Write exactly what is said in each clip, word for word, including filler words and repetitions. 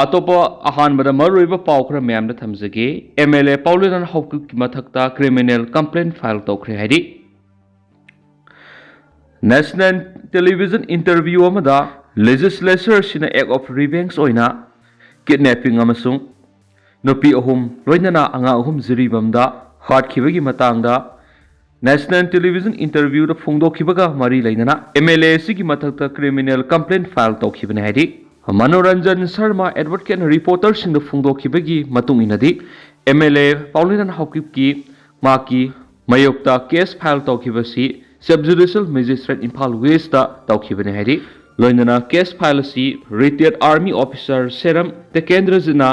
ꯑꯇꯣꯞꯄ ꯑꯍꯥꯟꯕꯗ ꯃꯔꯨꯑꯣꯏꯕ ꯄꯥꯎ ꯈꯔ ꯃꯌꯥꯝꯗ ꯊꯝꯖꯒꯦ꯫ ꯑꯦꯝ ꯑꯦꯜ ꯑꯦ ꯄꯥꯎꯂꯦꯅꯟ ꯍꯥꯎꯀꯤꯞꯀꯤ ꯃꯊꯛꯇ ꯀ꯭ꯔꯤꯃꯤꯅꯦꯜ ꯀꯝꯄ꯭ꯂꯦꯟ ꯐꯥꯏꯜ ꯇꯧꯈ꯭ꯔꯦ ꯍꯥꯏꯔꯤ꯫ ꯅꯦꯁꯅꯦꯜ ꯇꯦꯂꯤꯚꯤꯖꯟ ꯏꯟꯇꯔꯚ꯭ꯌꯨ ꯑꯃꯗ ꯂꯦꯖꯤꯁꯂꯦꯆꯔꯁꯤꯅ ꯑꯦꯛ ꯑꯣꯐ ꯔꯤꯚꯦꯟꯖ ꯑꯣꯏꯅ ꯀꯤꯗꯅꯦꯄꯤꯡ ꯑꯃꯁꯨꯡ ꯅꯨꯄꯤ ꯑꯍꯨꯝ ꯂꯣꯏꯅꯅ ꯑꯉꯥꯡ ꯑꯍꯨꯝ ꯖꯤꯔꯤꯕꯥꯝꯗ ꯍꯥꯠꯈꯤꯕꯒꯤ ꯃꯇꯥꯡꯗ ꯅꯦꯁꯅꯦꯜ ꯇꯦꯂꯤꯚꯤꯖꯟ ꯏꯟꯇꯔꯚ꯭ꯌꯨꯗ ꯐꯣꯡꯗꯣꯛꯈꯤꯕꯒ ꯃꯔꯤ ꯂꯩꯅꯅ ꯑꯦꯝ ꯑꯦꯜ ꯑꯦ ꯑꯁꯤꯒꯤ ꯃꯊꯛꯇ ꯀ꯭ꯔꯤꯃꯤꯅꯦꯜ ꯀꯝꯄ꯭ꯂꯦꯟ ꯐꯥꯏꯜ ꯇꯧꯈꯤꯕꯅꯤ ꯍꯥꯏꯔꯤ꯫ ꯃꯅꯣꯔꯟꯖꯟ ꯁꯔꯃ ꯑꯦꯗꯚꯣꯀꯦꯠꯅ ꯔꯤꯄꯣꯔꯇꯔꯁꯤꯡꯗ ꯐꯣꯡꯗꯣꯛꯈꯤꯕꯒꯤ ꯃꯇꯨꯡ ꯏꯟꯅꯗꯤ, ꯑꯦꯝ ꯑꯦꯜ ꯑꯦ ꯄꯥꯎꯂꯦꯅꯟ ꯍꯥꯎꯀꯤꯞꯀꯤ ꯃꯍꯥꯛꯀꯤ ꯃꯥꯌꯣꯛꯇ ꯀꯦꯁ ꯐꯥꯏꯜ ꯇꯧꯈꯤꯕꯁꯤ sub judicial magistrate Imphal west ꯇꯧꯈꯤꯕꯅꯤ ꯍꯥꯏꯔꯤ꯫ ꯂꯣꯏꯅꯅ ꯀꯦꯁ ꯐꯥꯏꯜ ꯑꯁꯤ ꯔꯤꯇꯥꯌꯔꯗ ꯑꯥꯔꯃꯤ ꯑꯣꯐꯤꯁꯥꯔ ꯁꯦꯔꯝ ꯇꯦꯀꯦꯟꯗ꯭ꯔꯖꯤꯠꯅ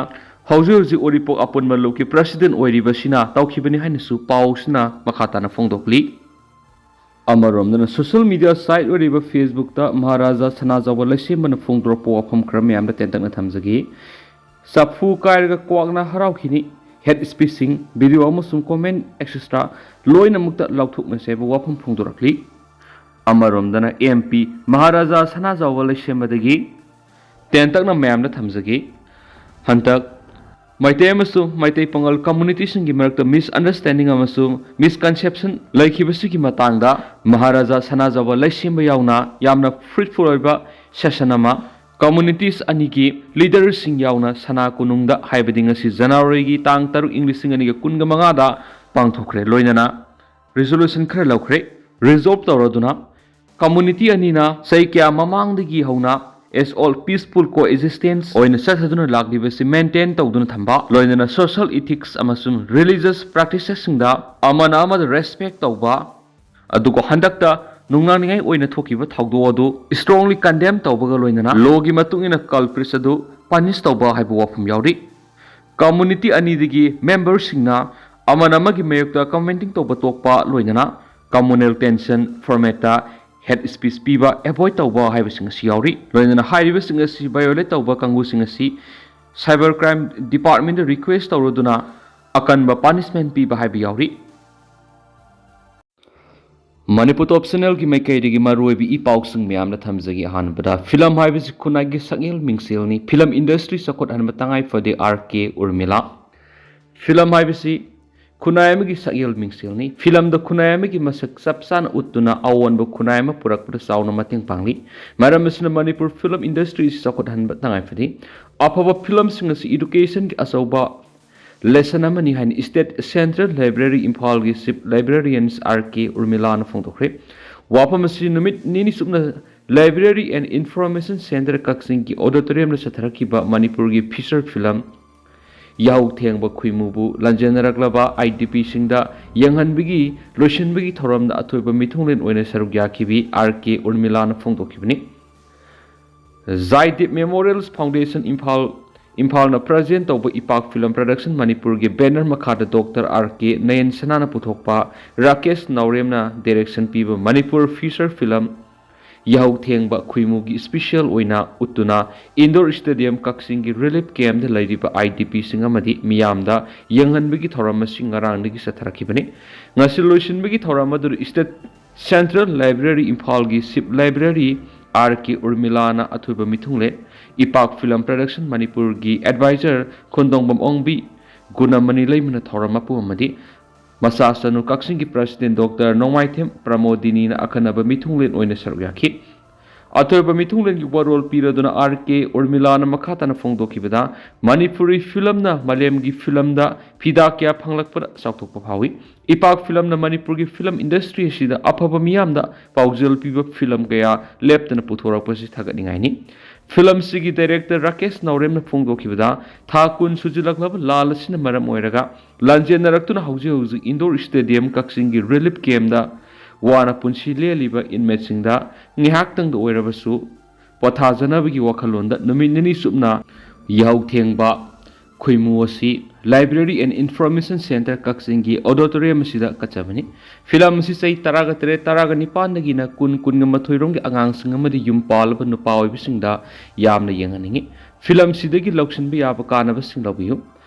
ꯍꯧꯖꯤꯛ ꯍꯧꯖꯤꯛ ꯎꯔꯤꯄꯣꯛ ꯑꯄꯨꯟꯕ ꯂꯨꯞꯀꯤ ꯄ꯭ꯔꯁꯤꯗꯦꯟ ꯑꯣꯏꯔꯤꯕꯁꯤꯅ ꯇꯧꯈꯤꯕꯅꯤ ꯍꯥꯏꯅꯁꯨ ꯄꯥꯎꯁꯤꯅ ꯃꯈꯥ ꯇꯥꯅ ꯐꯣꯡꯗꯣꯛꯂꯤ꯫ ꯑꯃꯔꯣꯝꯗꯅ ꯁꯣꯁꯤꯌꯦꯜ ꯃꯤꯗꯤꯌꯥ ꯁꯥꯏꯠ ꯑꯣꯏꯔꯤꯕ ꯐꯦꯁꯕꯨꯛꯇ ꯃꯍꯥꯔꯥꯖꯥ ꯁꯅꯥꯖꯥꯎꯕ ꯂꯩꯁꯦꯝꯕꯅ ꯐꯣꯡꯗꯣꯔꯛꯄ ꯋꯥꯐꯝ ꯈꯔ ꯃꯌꯥꯝꯗ ꯇꯦꯟꯇꯛꯅ ꯊꯝꯖꯒꯦ꯫ ꯆꯐꯨ ꯀꯥꯏꯔꯒ ꯀ꯭ꯋꯥꯛꯅ ꯍꯔꯥꯎꯈꯤꯅꯤ꯫ ꯍꯦꯠ ꯁ꯭ꯄꯤꯆꯁꯤꯡ, ꯚꯤꯗꯤꯑꯣ ꯑꯃꯁꯨꯡ ꯀꯣꯃꯦꯟ ꯑꯦꯛꯁꯦꯇ꯭ꯔꯥ ꯂꯣꯏꯅꯃꯛꯇ ꯂꯧꯊꯣꯛꯅꯁꯦ ꯍꯥꯏꯕ ꯋꯥꯐꯝ ꯐꯣꯡꯗꯣꯔꯛꯂꯤ꯫ ꯑꯃꯔꯣꯝꯗꯅ ꯑꯦꯝ ꯄꯤ ꯃꯍꯥꯔꯥꯖꯥ ꯁꯅꯥꯖꯥꯎꯕ ꯂꯩꯁꯦꯝꯕꯗꯒꯤ ꯇꯦꯟꯇꯛꯅ ꯃꯌꯥꯝꯗ ꯊꯝꯖꯒꯦ꯫ ꯍꯟꯗꯛ ꯃꯩꯇꯩ ꯑꯃꯁꯨꯡ ꯃꯩꯇꯩ ꯄꯥꯉꯜ ꯀꯝꯃꯨꯅꯤꯇꯤꯁꯤꯡꯒꯤ ꯃꯔꯛꯇ ꯃꯤꯁꯑꯟꯗꯔꯁ꯭ꯇꯦꯟꯗꯤꯡ ꯑꯃꯁꯨꯡ ꯃꯤꯁꯀꯟꯁꯦꯞꯁꯟ ꯂꯩꯈꯤꯕꯁꯤꯒꯤ ꯃꯇꯥꯡꯗ ꯃꯍꯥꯔꯥꯖꯥ ꯁꯅꯥꯖꯥꯎꯕ ꯂꯩꯁꯦꯝꯕ ꯌꯥꯎꯅ ꯌꯥꯝꯅ ꯐ꯭ꯔꯨꯏꯠꯐꯨꯜ ꯑꯣꯏꯕ ꯁꯦꯁꯟ ꯑꯃ ꯀꯝꯃꯨꯅꯤꯇꯤꯁ ꯑꯅꯤꯒꯤ ꯂꯤꯗꯔꯁꯤꯡ ꯌꯥꯎꯅ ꯁꯅꯥ ꯀꯣꯅꯨꯡꯗ, ꯍꯥꯏꯕꯗꯤ ꯉꯁꯤ ꯖꯅꯋꯥꯔꯤꯒꯤ ꯇꯥꯡ ꯇꯔꯨꯛ, ꯏꯪ ꯂꯤꯁꯤꯡ ꯑꯅꯤꯒ ꯀꯨꯟꯒ ꯃꯉꯥꯗ ꯄꯥꯡꯊꯣꯛꯈ꯭ꯔꯦ꯫ ꯂꯣꯏꯅꯅ ꯔꯤꯖꯣꯂꯨꯁꯟ ꯈꯔ ꯂꯧꯈ꯭ꯔꯦ꯫ ꯔꯤꯖꯣꯜꯕ ꯇꯧꯔꯗꯨꯅ ꯀꯝꯃꯨꯅꯤꯇꯤ ꯑꯅꯤꯅ ꯆꯍꯤ ꯀꯌꯥ ꯃꯃꯥꯡꯗꯒꯤ ꯍꯧꯅ as all peaceful coexistence ꯑꯣꯏꯅ ꯆꯠꯊꯗꯨꯅ ꯂꯥꯛꯂꯤꯕꯁꯤ ꯃꯦꯟꯇꯦꯟ ꯇꯧꯗꯨꯅ ꯊꯝꯕ, ꯂꯣꯏꯅꯅ ꯁꯣꯁꯤꯌꯦꯜ ꯏꯊꯤꯛꯁ ꯑꯃꯁꯨꯡ ꯔꯤꯂꯤꯖꯤꯌꯁ ꯄ꯭ꯔꯦꯛꯇꯤꯁꯦꯁꯁꯤꯡꯗ ꯑꯃꯅ ꯑꯃꯗ ꯔꯦꯁꯄꯦꯛ ꯇꯧꯕ, ꯑꯗꯨꯒ ꯍꯟꯗꯛꯇ ꯅꯨꯡꯅꯥꯡꯅꯤꯡꯉꯥꯏ ꯑꯣꯏꯅ ꯊꯣꯛꯈꯤꯕ ꯊꯧꯗꯣꯛ ꯑꯗꯨ ꯁ꯭ꯇꯔꯣꯡꯂꯤ ꯀꯟꯗꯦꯝ ꯇꯧꯕꯒ ꯂꯣꯏꯅꯅ ꯂꯣꯒꯤ ꯃꯇꯨꯡ ꯏꯟꯅ ꯀꯜꯄ꯭ꯔꯤꯠꯁ ꯑꯗꯨ ꯄꯅꯤꯁ ꯇꯧꯕ ꯍꯥꯏꯕ ꯋꯥꯐꯝ ꯌꯥꯎꯔꯤ꯫ ꯀꯝꯃꯨꯅꯤꯇꯤ ꯑꯅꯤꯗꯒꯤ ꯃꯦꯝꯕꯔꯁꯤꯡꯅ ꯑꯃꯅ ꯑꯃꯒꯤ ꯃꯥꯌꯣꯛꯇ ꯀꯃꯦꯟꯇꯤꯡ ꯇꯧꯕ ꯇꯣꯛꯄ, ꯂꯣꯏꯅꯅ ꯀꯝꯃꯨꯅꯦꯜ ꯇꯦꯟꯁꯟ ꯐꯣꯔꯃꯦꯠꯇ ꯍꯦꯠ ꯁ꯭ꯄꯤꯆ ꯄꯤꯕ ꯑꯦꯚꯣꯏꯗ ꯇꯧꯕ ꯍꯥꯏꯕꯁꯤꯡ ꯑꯁꯤ ꯌꯥꯎꯔꯤ꯫ ꯂꯣꯏꯅꯅ ꯍꯥꯏꯔꯤꯕꯁꯤꯡ ꯑꯁꯤ ꯚꯥꯏꯑꯣꯂꯦꯠ ꯇꯧꯕ ꯀꯥꯡꯕꯨꯁꯤꯡ ꯑꯁꯤ ꯁꯥꯏꯕꯔ ꯀ꯭ꯔꯥꯏꯝ ꯗꯤꯄꯥꯔꯠꯃꯦꯟꯗ ꯔꯤꯀ꯭ꯋꯦꯁ ꯇꯧꯔꯗꯨꯅ ꯑꯀꯟꯕ ꯄꯅꯤꯁꯃꯦꯟ ꯄꯤꯕ ꯍꯥꯏꯕ ꯌꯥꯎꯔꯤ꯫ ꯃꯅꯤꯄꯨꯔ ꯇꯣꯞ ꯆꯦꯅꯦꯜꯒꯤ ꯃꯥꯏꯀꯩꯗꯒꯤ ꯃꯔꯨꯑꯣꯏꯕ ꯏ ꯄꯥꯎꯁꯤꯡ ꯃꯌꯥꯝꯅ ꯊꯝꯖꯒꯦ꯫ ꯑꯍꯥꯟꯕꯗ, ꯐꯤꯂꯝ ꯍꯥꯏꯕꯁꯤ ꯈꯨꯟꯅꯥꯏꯒꯤ ꯁꯛꯍꯦꯜ ꯃꯤꯡꯁꯦꯜꯅꯤ꯫ ꯐꯤꯂꯝ ꯏꯟꯗꯁꯇ꯭ꯔꯤ ꯆꯥꯎꯈꯠꯍꯟꯕ ꯇꯉꯥꯏ ꯐꯗꯦ, ꯑꯥꯔ ꯀꯦ ꯎꯔꯃꯤꯂꯥ꯫ ꯐꯤꯂꯝ ꯍꯥꯏꯕꯁꯤ ꯈꯨꯟꯅꯥꯏ ꯑꯃꯒꯤ ꯁꯛꯍꯦꯜ ꯃꯤꯡꯁꯦꯜꯅꯤ꯫ ꯐꯤꯂꯝꯗ ꯈꯨꯟꯅꯥꯏ ꯑꯃꯒꯤ ꯃꯁꯛ ꯆꯞ ꯆꯥꯅ ꯎꯠꯇꯨꯅ ꯑꯑꯣꯟꯕ ꯈꯨꯟꯅꯥꯏ ꯑꯃ ꯄꯨꯔꯛꯄꯗ ꯆꯥꯎꯅ ꯃꯇꯦꯡ ꯄꯥꯡꯂꯤ꯫ ꯃꯔꯝ ꯑꯁꯤꯅ, ꯃꯅꯤꯄꯨꯔ ꯐꯤꯂꯝ ꯏꯟꯗꯁꯇ꯭ꯔꯤ ꯑꯁꯤ ꯆꯥꯎꯈꯠꯍꯟꯕ ꯇꯉꯥꯏ ꯐꯗꯦ꯫ ꯑꯐꯕ ꯐꯤꯂꯝꯁꯤꯡ ꯑꯁꯤ ꯏꯗꯨꯀꯦꯁꯟꯒꯤ ꯑꯆꯧꯕ ꯂꯦꯁꯟ ꯑꯃꯅꯤ ꯍꯥꯏꯅ ꯏꯁꯇꯦꯠ ꯁꯦꯟꯇ꯭ꯔꯦꯜ ꯂꯥꯏꯕ꯭ꯔꯦꯔꯤ ꯏꯝꯐꯥꯜꯒꯤ ꯆꯤꯐ ꯂꯥꯏꯕ꯭ꯔꯦꯔꯤꯌꯟꯁ ꯑꯥꯔ ꯀꯦ ꯎꯔꯃꯤꯂꯥꯅ ꯐꯣꯡꯗꯣꯛꯈ꯭ꯔꯦ꯫ ꯋꯥꯐꯝ ꯑꯁꯤ ꯅꯨꯃꯤꯠ ꯅꯤꯅꯤ ꯆꯨꯞꯅ ꯂꯥꯏꯕ꯭ꯔꯦꯔꯤ ꯑꯦꯟ ꯏꯟꯐꯣꯔꯃꯦꯁꯟ ꯁꯦꯟꯇꯔ ꯀꯛꯆꯤꯡꯒꯤ ꯑꯣꯗꯤꯇꯣꯔꯤꯌꯝꯗ ꯆꯠꯊꯔꯛꯈꯤꯕ ꯃꯅꯤꯄꯨꯔꯒꯤ ꯐꯤꯆꯔ ꯐꯤꯂꯝ ꯌꯥꯍꯧ ꯊꯦꯡꯕ ꯈꯨꯏꯃꯨꯕꯨ ꯂꯥꯟꯖꯦꯟꯅꯔꯛꯂꯕ ꯑꯥꯏ ꯗꯤ ꯄꯤꯁꯤꯡꯗ ꯌꯦꯡꯍꯟꯕꯒꯤ ꯂꯣꯏꯁꯤꯟꯕꯒꯤ ꯊꯧꯔꯝꯗ ꯑꯊꯣꯏꯕ ꯃꯤꯊꯨꯡꯂꯦꯟ ꯑꯣꯏꯅ ꯁꯔꯨꯛ ꯌꯥꯈꯤꯕꯤ ꯑꯥꯔ ꯀꯦ ꯎꯔꯃꯤꯂꯥꯅ ꯐꯣꯡꯗꯣꯛꯈꯤꯕꯅꯤ꯫ ꯖꯥꯏꯗꯤꯞ ꯃꯦꯃꯣꯔꯤꯌꯦꯜꯁ ꯐꯥꯎꯟꯗꯦꯁꯟ ꯏꯝꯐꯥꯜ, ꯏꯝꯐꯥꯜꯅ ꯄ꯭ꯔꯖꯦꯟ ꯇꯧꯕ ꯏꯄꯥꯛ ꯐꯤꯂꯝ ꯄ꯭ꯔꯗꯛꯁꯟ ꯃꯅꯤꯄꯨꯔꯒꯤ ꯕꯦꯅꯔ ꯃꯈꯥꯗ ꯗꯣꯛꯇꯔ ꯑꯥꯔ ꯀꯦ ꯅꯌꯟ ꯁꯅꯥꯅ ꯄꯨꯊꯣꯛꯄ ꯔꯥꯀꯦꯁ ꯅꯥꯎꯔꯦꯝꯅ ꯗꯥꯏꯔꯦꯛꯁꯟ ꯄꯤꯕ ꯃꯅꯤꯄꯨꯔ ꯐꯤꯆꯔ ꯐꯤꯂꯝ ꯌꯥꯍꯧ ꯊꯦꯡꯕ ꯈꯨꯏꯃꯨꯒꯤ ꯏꯁꯄꯤꯁꯤꯌꯦꯜ ꯑꯣꯏꯅ ꯎꯠꯇꯨꯅ ꯏꯟꯗꯣꯔ ꯁ꯭ꯇꯦꯗꯤꯌꯝ ꯀꯛꯆꯤꯡꯒꯤ ꯔꯤꯂꯤꯐ ꯀꯦꯝꯞꯇ ꯂꯩꯔꯤꯕ ꯑꯥꯏ ꯗꯤ ꯄꯤꯁꯤꯡ ꯑꯃꯗꯤ ꯃꯤꯌꯥꯝꯗ ꯌꯦꯡꯍꯟꯕꯒꯤ ꯊꯧꯔꯝ ꯑꯁꯤ ꯉꯔꯥꯡꯗꯒꯤ ꯆꯠꯊꯔꯛꯈꯤꯕꯅꯤ꯫ ꯉꯁꯤ ꯂꯣꯏꯁꯤꯟꯕꯒꯤ ꯊꯧꯔꯝ ꯑꯗꯨꯗ ꯏꯁꯇꯦꯠ ꯁꯦꯟꯇ꯭ꯔꯦꯜ ꯂꯥꯏꯕ꯭ꯔꯦꯔꯤ ꯏꯝꯐꯥꯜꯒꯤ ꯆꯤꯐ ꯂꯥꯏꯕ꯭ꯔꯦꯔꯤ ꯑꯥꯔ ꯀꯦ ꯎꯔꯃꯤꯂꯥꯅ ꯑꯊꯣꯏꯕ ꯃꯤꯊꯨꯡꯂꯦꯟ, ꯏꯄꯥꯛ ꯐꯤꯂꯝ ꯄ꯭ꯔꯗꯛꯁꯟ ꯃꯅꯤꯄꯨꯔꯒꯤ ꯑꯦꯗꯚꯥꯏꯖꯔ ꯈꯣꯟꯗꯣꯡꯕꯝ ꯑꯣꯡꯕꯤ, ꯒꯨꯅꯃꯅꯤ ꯂꯩꯃꯅ ꯊꯧꯔꯝ ꯃꯄꯨꯝ ꯑꯃꯗꯤ ꯃꯆꯥ ꯆꯅꯨ ꯀꯛꯆꯤꯡꯒꯤ ꯄ꯭ꯔꯁꯤꯗꯦꯟ ꯗꯣꯛꯇꯔ ꯅꯣꯡꯃꯥꯏꯊꯦꯝ ꯄ꯭ꯔꯃꯣꯗꯤꯅꯤꯅ ꯑꯈꯟꯅꯕ ꯃꯤꯊꯨꯡꯂꯦꯟ ꯑꯣꯏꯅ ꯁꯔꯨꯛ ꯌꯥꯈꯤ꯫ ꯑꯊꯣꯏꯕ ꯃꯤꯊꯨꯡꯂꯦꯟꯒꯤ ꯋꯥꯔꯣꯜ ꯄꯤꯔꯗꯨꯅ ꯑꯥꯔ ꯀꯦ ꯎꯔꯃꯤꯂꯥꯅ ꯃꯈꯥ ꯇꯥꯅ ꯐꯣꯡꯗꯣꯛꯈꯤꯕꯗ, ꯃꯅꯤꯄꯨꯔꯤ ꯐꯤꯂꯝꯅ ꯃꯥꯂꯦꯝꯒꯤ ꯐꯤꯂꯝꯗ ꯐꯤꯗꯥ ꯀꯌꯥ ꯐꯪꯂꯛꯄꯗ ꯆꯥꯎꯊꯣꯛꯄ ꯐꯥꯎꯏ꯫ ꯏꯄꯥꯛ ꯐꯤꯂꯝꯅ ꯃꯅꯤꯄꯨꯔꯒꯤ ꯐꯤꯂꯝ ꯏꯟꯗꯁꯇ꯭ꯔꯤ ꯑꯁꯤꯗ ꯑꯐꯕ ꯃꯤꯌꯥꯝꯗ ꯄꯥꯎꯖꯦꯜ ꯄꯤꯕ ꯐꯤꯂꯝ ꯀꯌꯥ ꯂꯦꯞꯇꯅ ꯄꯨꯊꯣꯔꯛꯄꯁꯤ ꯊꯥꯒꯠꯅꯤꯡꯉꯥꯏꯅꯤ꯫ ꯐꯤꯂꯝꯁꯤꯒꯤ ꯗꯥꯏꯔꯦꯛꯇꯔ ꯔꯥꯀꯦꯁ ꯅꯥꯎꯔꯦꯝꯅ ꯐꯣꯡꯗꯣꯛꯈꯤꯕꯗ, ꯊꯥ ꯀꯨꯟ ꯁꯨꯖꯤꯜꯂꯛꯂꯕ ꯂꯥꯟ ꯑꯁꯤꯅ ꯃꯔꯝ ꯑꯣꯏꯔꯒ ꯂꯥꯟꯖꯦꯟꯅꯔꯛꯇꯨꯅ ꯍꯧꯖꯤꯛ ꯍꯧꯖꯤꯛ ꯏꯟꯗꯣꯔ ꯁ꯭ꯇꯦꯗꯤꯌꯝ ꯀꯛꯆꯤꯡꯒꯤ ꯔꯤꯂꯤꯐ ꯀꯦꯝꯞꯇ ꯋꯥꯅ ꯄꯨꯟꯁꯤ ꯂꯦꯜꯂꯤꯕ ꯏꯟꯃꯦꯠꯁꯤꯡꯗ ꯉꯥꯏꯍꯥꯛꯇꯪꯗ ꯑꯣꯏꯔꯕꯁꯨ ꯄꯣꯊꯥꯖꯅꯕꯒꯤ ꯋꯥꯈꯜꯂꯣꯟꯗ ꯅꯨꯃꯤꯠ ꯅꯤꯅꯤ ꯆꯨꯞꯅ ꯌꯥꯍꯧ ꯊꯦꯡꯕ ꯈꯨꯏꯃꯨ ꯑꯁꯤ ꯂꯥꯏꯕ꯭ꯔꯦꯔꯤ ꯑꯦꯟ ꯏꯟꯐꯣꯔꯃꯦꯁꯟ ꯁꯦꯟꯇꯔ ꯀꯛꯆꯤꯡꯒꯤ ꯑꯣꯗꯤꯇꯣꯔꯤꯌꯝ ꯑꯁꯤꯗ ꯀꯠꯆꯕꯅꯤ꯫ ꯐꯤꯂꯝ ꯑꯁꯤ ꯆꯍꯤ ꯇꯔꯥꯒ ꯇꯔꯦꯠ, ꯇꯔꯥꯒ ꯅꯤꯄꯥꯟꯗꯒꯤꯅ ꯀꯨꯟ, ꯀꯨꯟꯒ ꯃꯥꯊꯣꯏ ꯔꯣꯝꯒꯤ ꯑꯉꯥꯡꯁꯤꯡ ꯑꯃꯗꯤ ꯌꯨꯝ ꯄꯥꯜꯂꯕ ꯅꯨꯄꯥ ꯑꯣꯏꯕꯁꯤꯡꯗ ꯌꯥꯝꯅ ꯌꯦꯡꯍꯟꯅꯤꯡꯏ꯫ ꯐꯤꯂꯝꯁꯤꯗꯒꯤ ꯂꯧꯁꯤꯟꯕ ꯌꯥꯕ ꯀꯥꯟꯅꯕꯁꯤꯡ ꯂꯧꯕꯤꯌꯨ꯫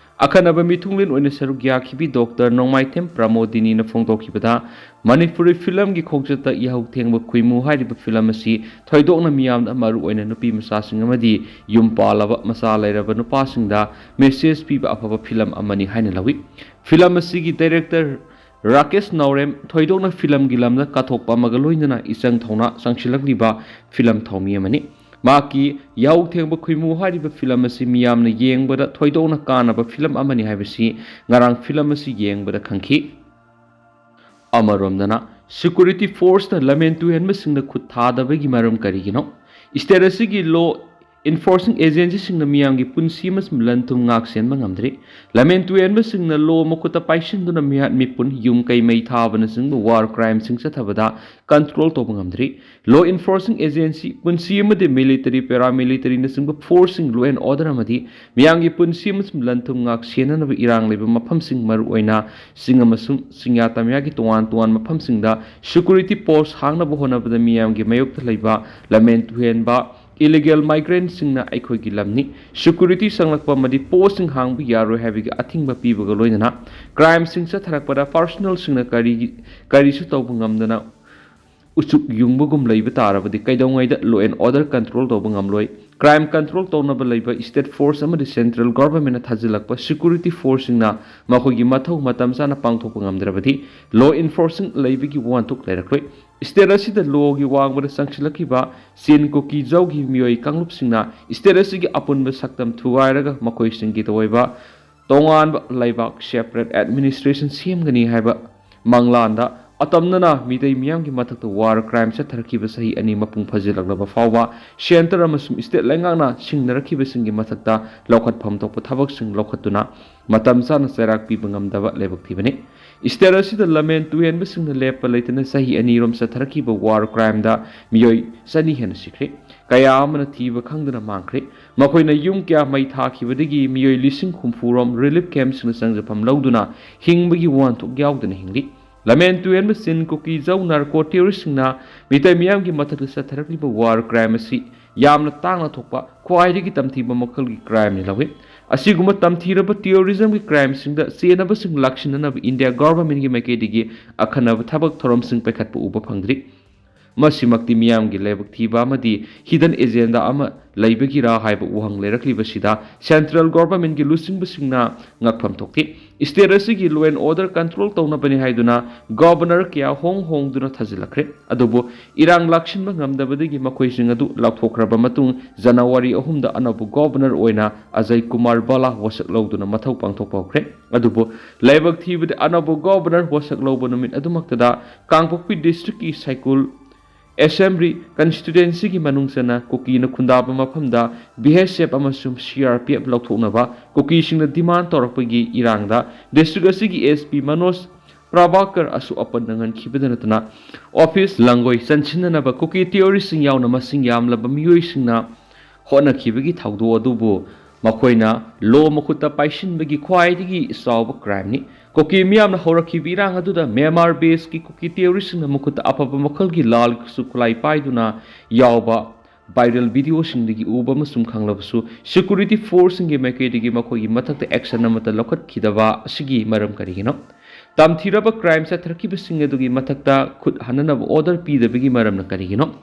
ꯑꯈꯟꯅꯕ ꯃꯤꯊꯨꯡꯂꯦꯟ ꯑꯣꯏꯅ ꯁꯔꯨꯛ ꯌꯥꯈꯤꯕꯤ ꯗꯣꯛꯇꯔ ꯅꯣꯡꯃꯥꯏꯊꯦꯝ ꯄ꯭ꯔꯃꯣꯗꯤꯅꯤꯅ ꯐꯣꯡꯗꯣꯛꯈꯤꯕꯗ, ꯃꯅꯤꯄꯨꯔꯤ ꯐꯤꯂꯝꯒꯤ ꯈꯣꯡꯆꯠꯇ ꯌꯥꯍꯧ ꯊꯦꯡꯕ ꯈꯣꯏꯃꯨ ꯍꯥꯏꯔꯤꯕ ꯐꯤꯂꯝ ꯑꯁꯤ ꯊꯣꯏꯗꯣꯛꯅ ꯃꯤꯌꯥꯝꯗ, ꯃꯔꯨꯑꯣꯏꯅ ꯅꯨꯄꯤ ꯃꯆꯥꯁꯤꯡ ꯑꯃꯗꯤ ꯌꯨꯝ ꯄꯥꯜꯂꯕ ꯃꯆꯥ ꯂꯩꯔꯕ ꯅꯨꯄꯥꯁꯤꯡꯗ ꯃꯦꯁꯦꯖ ꯄꯤꯕ ꯑꯐꯕ ꯐꯤꯂꯝ ꯑꯃꯅꯤ ꯍꯥꯏꯅ ꯂꯧꯏ꯫ ꯐꯤꯂꯝ ꯑꯁꯤꯒꯤ ꯗꯥꯏꯔꯦꯛꯇꯔ ꯔꯥꯀꯦꯁ ꯅꯥꯎꯔꯦꯝ ꯊꯣꯏꯗꯣꯛꯅ ꯐꯤꯂꯝꯒꯤ ꯂꯝꯗ ꯀꯠꯊꯣꯛꯄ ꯑꯃꯒ ꯂꯣꯏꯅꯅ ꯏꯆꯪ ꯊꯧꯅ ꯆꯪꯁꯤꯜꯂꯛꯂꯤꯕ ꯐꯤꯂꯝ ꯊꯧꯃꯤ ꯑꯃꯅꯤ꯫ ꯃꯍꯥꯛꯀꯤ ꯌꯥꯍꯧ ꯊꯦꯡꯕ ꯈꯣꯏꯃꯨ ꯍꯥꯏꯔꯤꯕ ꯐꯤꯂꯝ ꯑꯁꯤ ꯃꯤꯌꯥꯝꯅ ꯌꯦꯡꯕꯗ ꯊꯣꯏꯗꯣꯛꯅ ꯀꯥꯟꯅꯕ ꯐꯤꯂꯝ ꯑꯃꯅꯤ ꯍꯥꯏꯕꯁꯤ ꯉꯔꯥꯡ ꯐꯤꯂꯝ ꯑꯁꯤ ꯌꯦꯡꯕꯗ ꯈꯪꯈꯤ꯫ ꯑꯃꯔꯣꯝꯗꯅ, ꯁꯦꯀ꯭ꯌꯨꯔꯤꯇꯤ ꯐꯣꯔꯁꯅ ꯂꯝꯍꯦꯟ ꯇꯨꯍꯦꯟꯕꯁꯤꯡꯗ ꯈꯨꯠ ꯊꯥꯗꯕꯒꯤ ꯃꯔꯝ ꯀꯔꯤꯒꯤꯅꯣ? ꯁ꯭ꯇꯦꯠ ꯑꯁꯤꯒꯤ ꯂꯣ ꯏꯟꯐꯣꯔꯁꯤꯡ ꯑꯦꯖꯦꯟꯁꯤꯁꯤꯡꯅ ꯃꯤꯌꯥꯝꯒꯤ ꯄꯨꯟꯁꯤ ꯑꯃꯁꯨꯡ ꯂꯟ ꯊꯨꯝ ꯉꯥꯛ ꯁꯦꯟꯕ ꯉꯝꯗ꯭ꯔꯤ꯫ ꯂꯝꯍꯦꯟ ꯇꯨꯍꯦꯟꯕꯁꯤꯡꯅ ꯂꯣ ꯃꯈꯨꯠꯇ ꯄꯥꯏꯁꯤꯟꯗꯨꯅ ꯃꯤꯍꯥꯠ ꯃꯤꯄꯨꯟ, ꯌꯨꯝ ꯀꯩ ꯃꯩ ꯊꯥꯕꯅꯆꯤꯡꯕ ꯋꯥꯔ ꯀ꯭ꯔꯥꯏꯝꯁꯤꯡ ꯆꯠꯊꯕꯗ ꯀꯟꯇ꯭ꯔꯣꯜ ꯇꯧꯕ ꯉꯝꯗ꯭ꯔꯤ꯫ ꯂꯣ ꯏꯟꯐꯣꯔꯁꯤꯡ ꯑꯦꯖꯦꯟꯁꯤ, ꯄꯨꯟꯁꯤ ꯑꯃꯗꯤ ꯃꯤꯂꯤꯇꯔꯤ, ꯄꯦꯔꯥꯃꯤꯂꯤꯇꯔꯤꯅꯆꯤꯡꯕ ꯐꯣꯔꯁꯁꯤꯡ ꯂꯣ ꯑꯦꯟ ꯑꯣꯔꯗꯔ ꯑꯃꯗꯤ ꯃꯤꯌꯥꯝꯒꯤ ꯄꯨꯟꯁꯤ ꯑꯃꯁꯨꯡ ꯂꯟ ꯊꯨꯝ ꯉꯥꯛ ꯁꯦꯟꯅꯅꯕ ꯏꯔꯥꯡ ꯂꯩꯕ ꯃꯐꯝꯁꯤꯡ, ꯃꯔꯨꯑꯣꯏꯅ ꯆꯤꯡ ꯑꯃꯁꯨꯡ ꯆꯤꯡꯌꯥ ꯇꯝꯌꯥꯒꯤ ꯇꯣꯉꯥꯟ ꯇꯣꯉꯥꯟꯕ ꯃꯐꯝꯁꯤꯡꯗ ꯁꯦꯀ꯭ꯌꯨꯔꯤꯇꯤ ꯄꯣꯁ ꯍꯥꯡꯅꯕ ꯍꯣꯠꯅꯕꯗ ꯃꯤꯌꯥꯝꯒꯤ ꯃꯥꯌꯣꯛꯇ ꯂꯩꯕ ꯂꯝꯍꯦꯟ ꯇꯨꯍꯦꯟꯕ, ꯏꯂꯤꯒꯦꯜ ꯃꯥꯏꯒ꯭ꯔꯦꯟꯠꯁꯤꯡꯅ ꯑꯩꯈꯣꯏꯒꯤ ꯂꯝꯅꯤ, ꯁꯦꯀ꯭ꯌꯨꯔꯤꯇꯤ ꯆꯪꯂꯛꯄ ꯑꯃꯗꯤ ꯄꯣꯁꯁꯤꯡ ꯍꯥꯡꯕ ꯌꯥꯔꯣꯏ ꯍꯥꯏꯕꯒꯤ ꯑꯊꯤꯡꯕ ꯄꯤꯕꯒ ꯂꯣꯏꯅꯅ ꯀ꯭ꯔꯥꯏꯝꯁꯤꯡ ꯆꯠꯊꯔꯛꯄꯗ ꯄꯥꯔꯁꯣꯅꯦꯜꯁꯤꯡꯅ ꯀꯔꯤꯒꯤ, ꯀꯔꯤꯁꯨ ꯇꯧꯕ ꯉꯝꯗꯅ ꯎꯆꯨꯛ ꯌꯨꯡꯕꯒꯨꯝ ꯂꯩꯕ ꯇꯥꯔꯕꯗꯤ ꯀꯩꯗꯧꯉꯩꯗ ꯂꯣ ꯑꯦꯟ ꯑꯣꯔꯗꯔ ꯀꯟꯇ꯭ꯔꯣꯜ ꯇꯧꯕ ꯉꯝꯂꯣꯏ꯫ ꯀ꯭ꯔꯥꯏꯝ ꯀꯟꯇ꯭ꯔꯣꯜ ꯇꯧꯅꯕ ꯂꯩꯕ ꯁ꯭ꯇꯦꯠ ꯐꯣꯔꯁ ꯑꯃꯗꯤ ꯁꯦꯟꯇ꯭ꯔꯦꯜ ꯒꯣꯚꯔꯟꯃꯦꯟꯠꯅ ꯊꯥꯖꯤꯜꯂꯛꯄ ꯁꯦꯀ꯭ꯌꯨꯔꯤꯇꯤ ꯐꯣꯔꯁꯁꯤꯡꯅ ꯃꯈꯣꯏꯒꯤ ꯃꯊꯧ ꯃꯇꯝ ꯆꯥꯅ ꯄꯥꯡꯊꯣꯛꯄ ꯉꯝꯗ꯭ꯔꯕꯗꯤ ꯂꯣ ꯏꯟꯐꯣꯔꯁꯤꯡ ꯂꯩꯕꯒꯤ ꯋꯥꯍꯟꯊꯣꯛ ꯂꯩꯔꯛꯂꯣꯏ꯫ ꯁ꯭ꯇꯦꯠ ꯑꯁꯤꯗ ꯂꯣꯒꯤ ꯋꯥꯡꯃꯗ ꯆꯪꯁꯤꯜꯂꯛꯈꯤꯕ ꯆꯤꯟ ꯀꯨꯀꯤ ꯖꯧꯒꯤ ꯃꯤꯑꯣꯏ ꯀꯥꯡꯂꯨꯞꯁꯤꯡꯅ ꯁ꯭ꯇꯦꯠ ꯑꯁꯤꯒꯤ ꯑꯄꯨꯟꯕ ꯁꯛꯇꯝ ꯊꯨꯒꯥꯏꯔꯒ ꯃꯈꯣꯏꯁꯤꯡꯒꯤ ꯑꯣꯏꯕ ꯇꯣꯉꯥꯟꯕ ꯂꯩꯕꯥꯛ, ꯁꯦꯄꯔꯦꯠ ꯑꯦꯗꯃꯤꯅꯤꯁꯇ꯭ꯔꯦꯁꯟ ꯁꯦꯝꯒꯅꯤ ꯍꯥꯏꯕ ꯃꯪꯂꯥꯟꯗ ꯑꯇꯝꯅꯅ ꯃꯤꯇꯩ ꯃꯤꯌꯥꯝꯒꯤ ꯃꯊꯛꯇ ꯋꯥꯔ ꯀ꯭ꯔꯥꯏꯝ ꯆꯠꯊꯔꯛꯈꯤꯕ ꯆꯍꯤ ꯑꯅꯤ ꯃꯄꯨꯡ ꯐꯥꯖꯤꯜꯂꯛꯂꯕ ꯐꯥꯎꯕ ꯁꯦꯟꯇꯔ ꯑꯃꯁꯨꯡ ꯁ꯭ꯇꯦꯠ ꯂꯩꯉꯥꯛꯅ ꯁꯤꯡꯅꯔꯛꯈꯤꯕꯁꯤꯡꯒꯤ ꯃꯊꯛꯇ ꯂꯧꯈꯠꯐꯝ ꯊꯣꯛꯄ ꯊꯕꯛꯁꯤꯡ ꯂꯧꯈꯠꯇꯨꯅ ꯃꯇꯝ ꯆꯥꯅ ꯆꯩꯔꯥꯛ ꯄꯤꯕ ꯉꯝꯗꯕ ꯂꯥꯏꯕꯛ ꯊꯤꯕꯅꯤ꯫ ꯁ꯭ꯇꯦꯠ ꯑꯁꯤꯗ ꯂꯝꯍꯦꯟ ꯇꯨꯍꯦꯟꯕꯁꯤꯡꯅ ꯂꯦꯞꯄ ꯂꯩꯇꯅ ꯆꯍꯤ ꯑꯅꯤꯔꯣꯝ ꯆꯠꯊꯔꯛꯈꯤꯕ ꯋꯥꯔ ꯀ꯭ꯔꯥꯏꯝꯗ ꯃꯤꯑꯣꯏ ꯆꯅꯤ ꯍꯦꯟꯅ ꯁꯤꯈ꯭ꯔꯦ꯫ ꯀꯌꯥ ꯑꯃꯅ ꯊꯤꯕ ꯈꯪꯗꯅ ꯃꯥꯡꯈ꯭ꯔꯦ꯫ ꯃꯈꯣꯏꯅ ꯌꯨꯝ ꯀꯌꯥ ꯃꯩ ꯊꯥꯈꯤꯕꯗꯒꯤ ꯃꯤꯑꯣꯏ ꯂꯤꯁꯤꯡ ꯍꯨꯝꯐꯨ ꯔꯣꯝ ꯔꯤꯂꯤꯐ ꯀꯦꯝꯞꯁꯤꯡꯅ ꯆꯪꯖꯐꯝ ꯂꯧꯗꯨꯅ ꯍꯤꯡꯕꯒꯤ ꯋꯥꯍꯟꯊꯣꯛ ꯌꯥꯎꯗꯅ ꯍꯤꯡꯂꯤ꯫ ꯂꯝꯍꯦꯟ ꯇꯨꯍꯦꯟꯕ ꯆꯤꯟ ꯀꯨꯀꯤ ꯖꯧ ꯅꯥꯔꯀꯣ ꯇꯦꯔꯣꯔꯤꯁꯁꯤꯡꯅ ꯃꯤꯇꯩ ꯃꯤꯌꯥꯝꯒꯤ ꯃꯊꯛꯇ ꯆꯠꯊꯔꯛꯂꯤꯕ ꯋꯥꯔ ꯀ꯭ꯔꯥꯏꯝ ꯑꯁꯤ ꯌꯥꯝꯅ ꯇꯥꯡꯅ ꯊꯣꯛꯄ ꯈ꯭ꯋꯥꯏꯗꯒꯤ ꯇꯝꯊꯤꯕ ꯃꯈꯜꯒꯤ crimeꯅꯤ ꯂꯧꯏ꯫ ꯑꯁꯤꯒꯨꯝꯕ ꯇꯝꯊꯤꯔꯕ terrorismꯒꯤ crimeꯁꯤꯡꯗ ꯆꯦꯟꯅꯕꯁꯤꯡ ꯂꯥꯛꯁꯤꯟꯅꯅꯕ India governmentꯀꯤ ꯃꯥꯏꯀꯩꯗꯒꯤ ꯑꯈꯟꯅꯕ ꯊꯕꯛ ꯊꯧꯔꯝꯁꯤꯡ ꯄꯥꯏꯈꯠꯄ ꯎꯕ ꯐꯪꯗ꯭ꯔꯤ꯫ ꯃꯁꯤꯃꯛꯇꯤ ꯃꯤꯌꯥꯝꯒꯤ ꯂꯥꯏꯕꯛ ꯊꯤꯕ ꯑꯃꯗꯤ hidden agenda ꯑꯃ ꯂꯩꯕꯒꯤꯔꯥ ꯍꯥꯏꯕ ꯋꯥꯍꯪ ꯂꯩꯔꯛꯂꯤꯕꯁꯤꯗ central governmentꯀꯤ ꯂꯨꯆꯤꯡꯕꯁꯤꯡꯅ ꯉꯛꯐꯝ ꯊꯣꯛꯈꯤ꯫ State ꯑꯁꯤꯒꯤ law and order control ꯇꯧꯅꯕꯅꯤ ꯍꯥꯏꯗꯨꯅ governor ꯀꯌꯥ ꯍꯣꯡ ꯍꯣꯡꯗꯨꯅ ꯊꯥꯖꯤꯜꯂꯛꯈ꯭ꯔꯦ꯫ ꯑꯗꯨꯕꯨ ꯏꯔꯥꯡ ꯂꯥꯛꯁꯤꯟꯕ ꯉꯝꯗꯕꯗꯒꯤ ꯃꯈꯣꯏꯁꯤꯡ ꯑꯗꯨ ꯂꯥꯎꯊꯣꯛꯈ꯭ꯔꯕ ꯃꯇꯨꯡ January ꯑꯍꯨꯝꯗ ꯑꯅꯧꯕ governor ꯑꯣꯏꯅ Ajay Kumar Bhalla ꯋꯥꯁꯛ ꯂꯧꯗꯨꯅ ꯃꯊꯧ ꯄꯥꯡꯊꯣꯛꯄ ꯍꯧꯈ꯭ꯔꯦ꯫ ꯑꯗꯨꯕꯨ ꯂꯥꯏꯕꯛ ꯊꯤꯕꯗꯤ ꯑꯅꯧꯕ governor ꯋꯥꯁꯛ ꯂꯧꯕ ꯅꯨꯃꯤꯠ ꯑꯗꯨꯃꯛꯇꯗ ꯀꯥꯡꯄꯣꯛꯄꯤ districtꯀꯤ ꯁꯥꯏꯀꯨꯜ Assembly constituencyꯒꯤ ꯃꯅꯨꯡ ꯆꯟꯅ ꯀꯨꯀꯤꯅ ꯈꯨꯟꯗꯥꯕ ꯃꯐꯝꯗ BSF ꯑꯃꯁꯨꯡ CRPF ꯂꯧꯊꯣꯛꯅꯕ ꯀꯨꯀꯤꯁꯤꯡꯅ demand ꯇꯧꯔꯛꯄꯒꯤ ꯏꯔꯥꯡꯗ district ꯑꯁꯤꯒꯤ SP ꯃꯅꯣꯖ ꯄ꯭ꯔꯚꯥꯀꯔ ꯑꯁꯣꯛ ꯑꯄꯟ ꯅꯪꯍꯟꯈꯤꯕꯗ ꯅꯠꯇꯅ office ꯂꯥꯡꯒꯣꯏ ꯆꯟꯁꯤꯟꯅꯅꯕ ꯀꯨꯀꯤ terroristꯁꯤꯡ ꯌꯥꯎꯅ ꯃꯁꯤꯡ ꯌꯥꯝꯂꯕ ꯃꯤꯑꯣꯏꯁꯤꯡꯅ ꯍꯣꯠꯅꯈꯤꯕꯒꯤ ꯊꯧꯗꯣꯛ ꯑꯗꯨꯕꯨ ꯃꯈꯣꯏꯅ law ꯃꯈꯨꯠꯇ ꯄꯥꯏꯁꯤꯟꯕꯒꯤ ꯈ꯭ꯋꯥꯏꯗꯒꯤ ꯆꯥꯎꯕ crimeꯅꯤ꯫ ꯀꯨꯀꯤ ꯃꯤꯌꯥꯝꯅ ꯍꯧꯔꯛꯈꯤꯕ ꯏꯔꯥꯡ ꯑꯗꯨꯗ Myanmar baseꯀꯤ ꯀꯨꯀꯤ terroristꯁꯤꯡꯅ ꯃꯈꯨꯠꯇ ꯑꯐꯕ ꯃꯈꯜꯒꯤ ꯂꯥꯜ ꯈꯨꯠꯁꯨ ꯈꯨꯠꯂꯥꯏ ꯄꯥꯏꯗꯨꯅ ꯌꯥꯎꯕ viral videoꯁꯤꯡꯗꯒꯤ ꯎꯕ ꯑꯃꯁꯨꯡ ꯈꯪꯂꯕꯁꯨ security forceꯁꯤꯡꯒꯤ ꯃꯥꯏꯀꯩꯗꯒꯤ ꯃꯈꯣꯏꯒꯤ ꯃꯊꯛꯇ action ꯑꯃꯠꯇ ꯂꯧꯈꯠꯈꯤꯗꯕ ꯑꯁꯤꯒꯤ ꯃꯔꯝ ꯀꯔꯤꯒꯤꯅꯣ? ꯇꯝꯊꯤꯔꯕ crime ꯆꯠꯊꯔꯛꯈꯤꯕꯁꯤꯡ ꯑꯗꯨꯒꯤ ꯃꯊꯛꯇ ꯈꯨꯠ ꯍꯟꯅꯅꯕ order ꯄꯤꯗꯕꯒꯤ ꯃꯔꯝꯅ ꯀꯔꯤꯒꯤꯅꯣ?